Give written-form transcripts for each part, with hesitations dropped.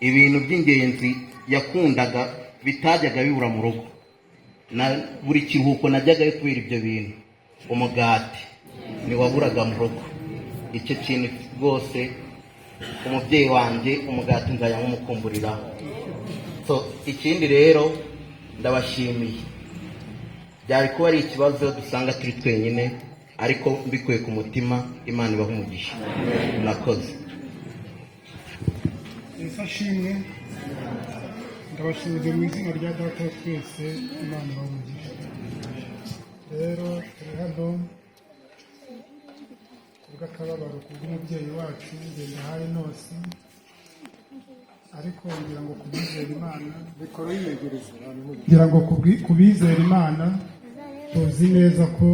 Ibintu by'ingenzi yakundaga bitajyaga bibura mu rugo, na buri kiruhuko najyagayo kubera ibyo bintu, umugati ntiwaburaga mu rugo. Icyo kintu rwose, umubyeyi wanjye, umugati nzajya nkumukumburiraho. So ikindi rero, ndabashimiye. Byari kuba ari ikibazo dusanga turi twenyine, ariko mbikuye ku mutima, Imana ibaha umugisha, murakoze. Yesu ashimwe. Ndabashimiye mu izina rya Data wa twese, Imana ibahe umugisha. Rero turi hano kubw'akababaro kubw'umubyeyi wacu Ngendahayo Enosi, ariko ngira ngo kubizera Imana Mikoro yiyegereza abantu. Ngira ngo kubizera Imana tuzi neza ko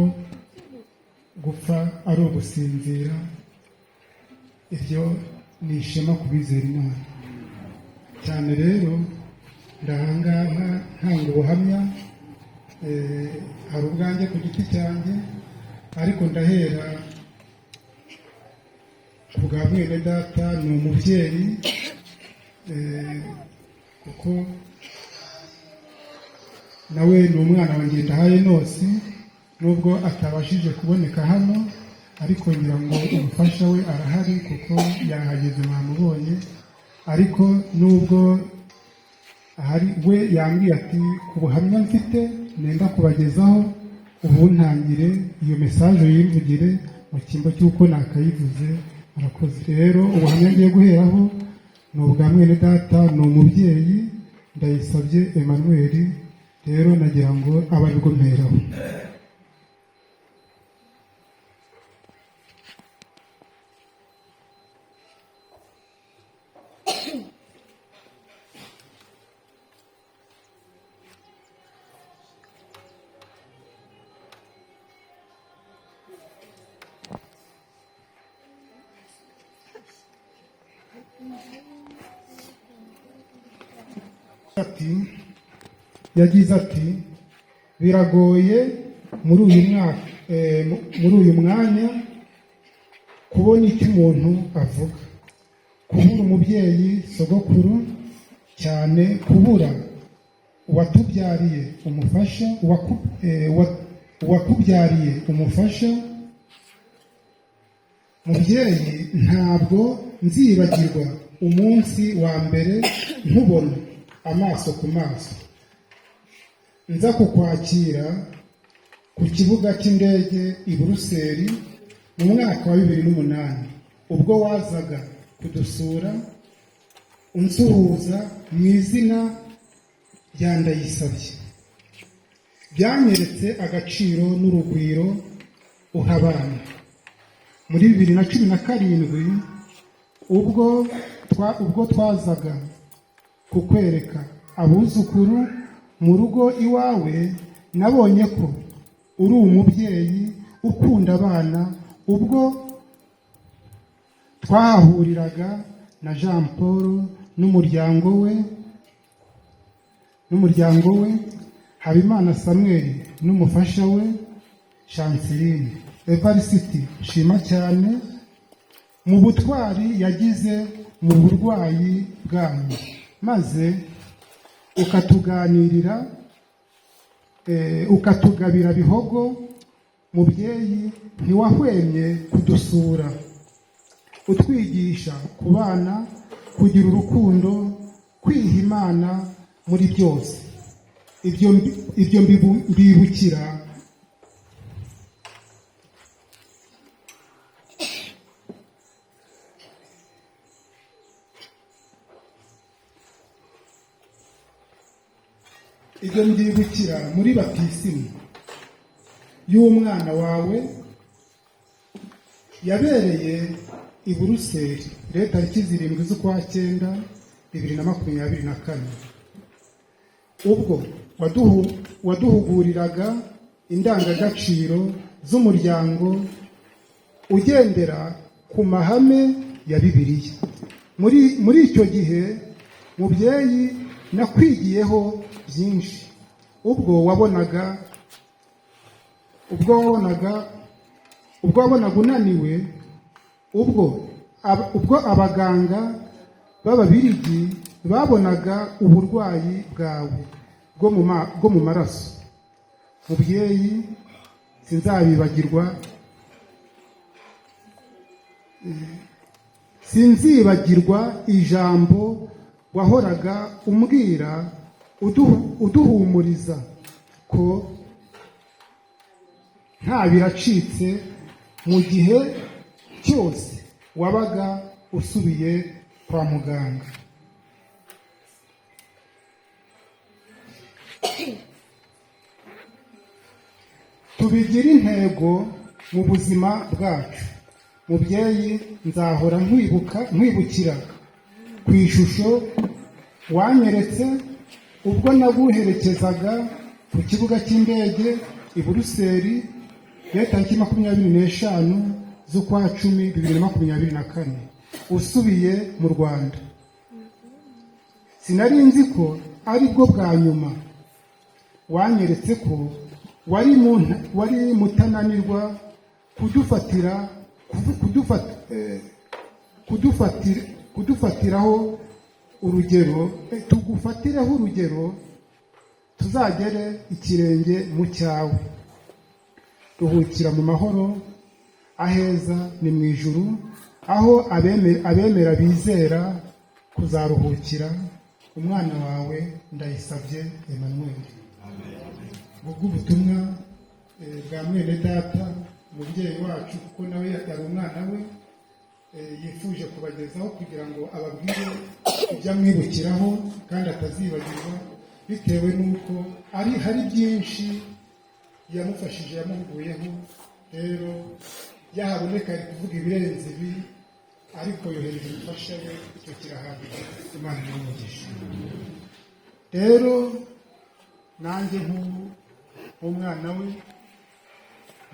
gupfa ari ugusinzira. Ibyo ni ishema ku bizera Imana cyane. Rero ndahangaha ntanga ubuhamya, hari ubwanjye ku giti cyanjye, ariko ndahera ku bwa mwene data, ni umubyeyi, kuko nawe ni umwana wa Ngendahayo Enosi, nubwo atabashije kuboneka hano, ariko ngira ngo umufasha we arahari kuko yahageze, mwamubonye. Ariko nubwo ahari, we yambwiye ati: "Ku buhamya mfite nenda kubagezaho, ubu ntangire iyo message yimvugire mu cyimbo cy'uko nakayivuze." Murakoze. Rero ubuhamya ngiye guheraho ni ubwa mwene data, ni umubyeyi, Ndayisabye Emmanuel. Rero nagira ngo abe aribwo mperaho. Ati, yagize ati: "Biragoye muri uyu mwaka, muri uyu mwanya, kubona icyo umuntu avuga. Kubura umubyeyi, sogokuru, cyane kubura uwatubyariye umufasha, uwakubyariye umufasha. Mubyeyi, ntabwo nzibagirwa umunsi wa mbere nkubona amaso ku maso, nza kukwakira ku kibuga cy'indege i Buruseli mu mwaka wa 2008, ubwo wazaga kudusura unsuhuza mu izina rya Ndayisabye. Byanyeretse agaciro n'urugwiro uha abana. Muri 2017, ubwo twazaga kukwereka abuzukuru mu rugo iwawe, nabonye ko uri umubyeyi ukunda abana, ubwo twahahuriraga na Jean Paul n'umuryango we, Habimana Samuel n'umufasha we Chanceline. Evarisiti nshima cyane mu butwari yagize mu burwayi bwanyu, maze ukatuganirira, ukatugabira Bihogo. Mubyeyi, ntiwahwemye kudusura, utwigisha kubana, kugira urukundo, kwiha Imana muri byose. Ibyo mbibukira ibyo mbyibukira muri batisimu y'umwana wawe yabereye i Buruseli, rero tariki 7 z'ukwa cyenda 2024, ubwo waduhuguriraga indangagaciro z'umuryango ugendera ku mahame ya Bibiliya. Muri icyo gihe, mubyeyi, nakwigiyeho byinshi, ubwo wabonaga unaniwe, ubwo abaganga b'Ababirigi Babonaga uburwayi bwawe bwo mu maraso. Mubyeyi, sinzabibagirwa, sinzibagirwa ijambo wahoraga umbwira, uduhumuriza ko nta biracitse mu gihe cyose wabaga usubiye kwa muganga. Tubigire intego mu buzima bwacu. Mubyeyi, nzahora nkwibuka, nkwibukira ku ishusho wanyeretse ubwo naguherekezaga ku kibuga cy'indege i Buruseli ya tariki 25 z'ukwa 10 2024 usubiye mu Rwanda. Sinari nzi ko ari bwo bwa nyuma wanyeretse ko wari mutananirwa kudufatiraho urugero, tugufatireho urugero, tuzagere ikirenge mu cyawe. Ruhukira mu mahoro, aheza ni mu ijuru, aho abemera bizera kuzaruhukira. Umwana wawe Ndayisabye Emmanuel. Ubwo ubutumwa bwa mwene data, umubyeyi wacu, kuko nawe yari umwana we, yifuje kubagezaho kugira ngo ababwire ibyo amwibukiraho kandi atazibagirwa, bitewe n'uko hari byinshi yamufashije, yamuhuguyeho. Rero yahaboneka ari kuvuga ibirenze ibi, ariko yohereje umufasha we, icyo kirahagije. Imana imugisha. Rero nanjye nk'umwana we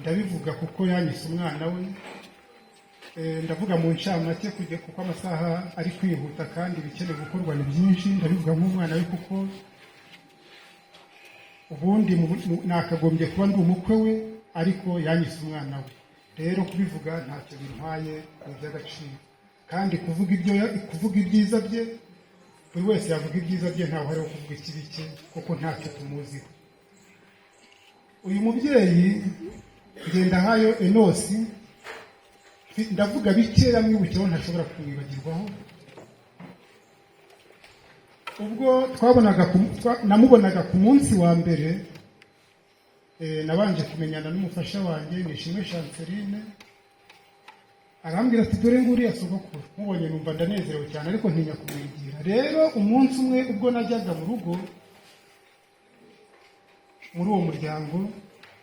ndabivuga kuko yanyise umwana we. Ndavuga mu ncamake kujya kuko amasaha ari kwihuta kandi ibikenewe gukorwa ni byinshi. Ndabivuga nk'umwana we kuko ubundi nakagombye kuba ndi umukwe we, ariko yanyise umwana we. Rero kubivuga ntacyo bintwaye, ni iby'agaciro. Kandi kuvuga ibyiza bye, buri wese yavuga ibyiza bye, ntawe uhari wo kuvuga ikibi cye kuko ntacyo tumuziho. Uyu mubyeyi Ngendahayo Enosi, ndavuga bikeya mwibukiraho ntashobora kumwibagirwaho. Ubwo namubonaga ku munsi wa mbere, nabanje kumenyana n'umufasha wanjye Nishimwe Chanceline, arambwira ati dore nguriya sogokuru. Mubonye numva ndanezerewe cyane, ariko ntinya kumwigira. Rero umunsi umwe ubwo najyaga mu rugo muri uwo muryango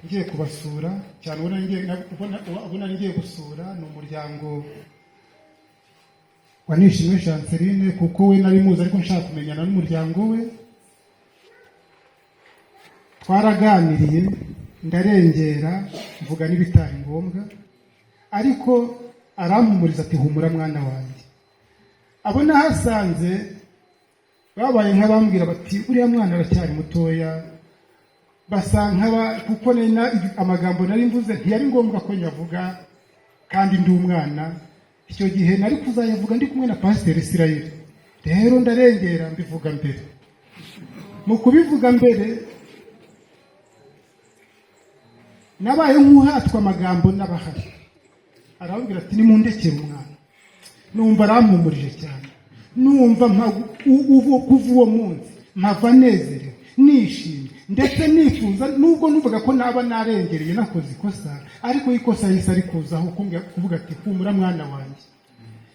ngiye kubasura cyane, ubona ngiye gusura ni umuryango wa Nishimwe Chanceline, kuko we nari muzi ariko nshaka kumenyana n'umuryango we. Twaraganiriye, ndarengera, mvuga n'ibitari ngombwa, ariko arampumuriza ati humura mwana wanjye. Abo nahasanze babaye nk'abambwira bati uriya mwana aracyari mutoya, basa nk'aba, kuko amagambo nari mvuze ntiyari ngombwa ko nyavuga kandi ndi umwana. Icyo gihe nari kuzayavuga ndi kumwe na Pasiteri Israel. Rero ndarengera mbivuga mbere. Mu kubivuga mbere nabaye nk'uhatwa amagambo n'abahari. Arababwira ati nimundekere umwana. Numva arampumurije cyane, numva kuva uwo munsi mpava nezerewe, nishimye, ndetse nifuza, nubwo numvaga ko naba narengereye nakoze ikosa, ariko ikosa yahise arikuzaho kuvuga ati humura mwana wanjye.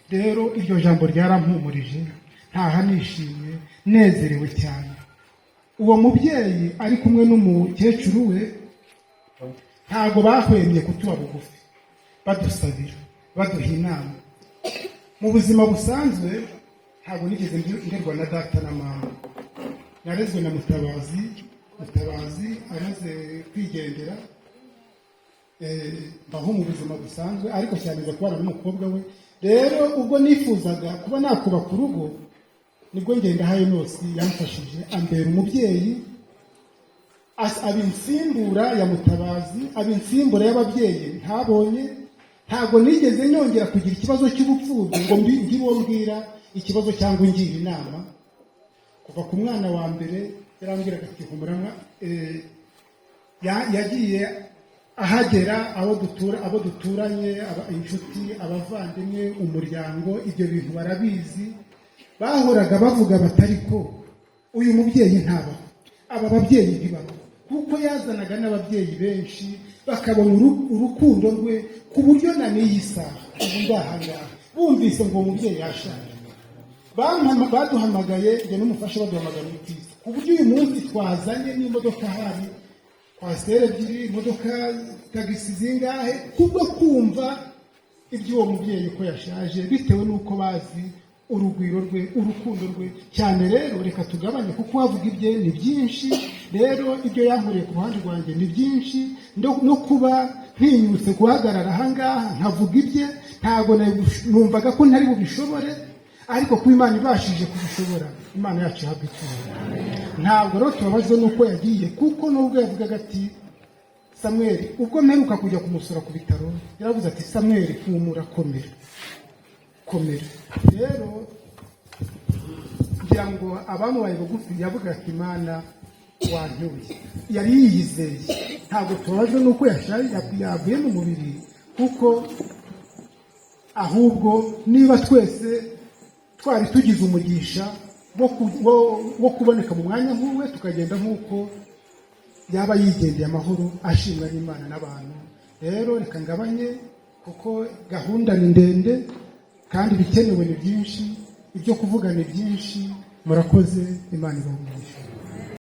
Rero iryo jambo ryarampumurije, ntaha nishimye, nezerewe cyane. Uwo mubyeyi ari kumwe n'umukecuru we, ntago bahwemye kutuba bugufi, badusabira, baduha inama. Mu buzima busanzwe ntago nigeze nderwa na data na mama, narezwe na Mutabazi. Mutabazi amaze kwigendera, mbaho mu buzima busanzwe, ariko cyane nza kubana n'umukobwa we. Rero ubwo nifuzaga kuba nakubaka urugo, nibwo Ngendahayo Enosi yamfashije, ambera umubyeyi, aba insimbura ya Mutabazi, aba insimbura y'ababyeyi ntabonye. Ntabwo nigeze nyongera kugira ikibazo cy'ubupfubyi ngo ngire uwo mbwira ikibazo cyangwa ngira inama. Kuva ku mwana wa mbere yarambwiraga ati humura yagiye ahagera abo dutura, abo duturanye, inshuti, abavandimwe, umuryango, ibyo bintu barabizi. Bahoraga bavuga batari ko uyu mubyeyi ntabaho, aba babyeyi ntibabaho, kuko yazanaga n'ababyeyi benshi bakabona urukundo rwe, ku buryo na n'iyi saha ubu ndahangaha bumvise ngo uwo mubyeyi yashaje, baduhamagaye njye n'umufasha, baduhamagara ubwiza, ku buryo uyu munsi twazanye n'imodoka, hari coaster ebyiri, imodoka tagisi zingahe, kubwo kumva iby'uwo mubyeyi ko yashaje, bitewe n'uko bazi urugwiro rwe, urukundo rwe cyane. Rero reka tugabanye, kuko wavuga ibye ni byinshi. Rero ibyo yankoreye ku ruhande rwanjye ni byinshi, no kuba ntinyutse guhagarara ahangaha nkavuga ibye, ntabwo numvaga ko ntari bubishobore, ariko kuba Imana ibashije kubishobora, Imana yacu ihabwa icyubahiro. Ntabwo rero tubabajwe n'uko yagiye, kuko nubwo yavugaga ati "Samweli", ubwo mperuka kujya kumusura ku bitaro, yaravuze ati "Samweli, humura, komera, komera." Rero ngira ngo abamubaye bugufi, yavuga ati "Imana wantuye", yari yiyizeye. Ntabwo tubabajwe n'uko yavuye mu mubiri, kuko ahubwo niba twese twari tugize umugisha wo kuboneka mu mwanya nk'uwe, tukagenda nk'uko yaba yigendeye amahoro, ashimwa n'Imana n'abantu. Rero reka ngabanye, kuko gahunda ni ndende kandi ibikenewe ni byinshi, ibyo kuvuga ni byinshi. Murakoze, Imana ibahe umugisha.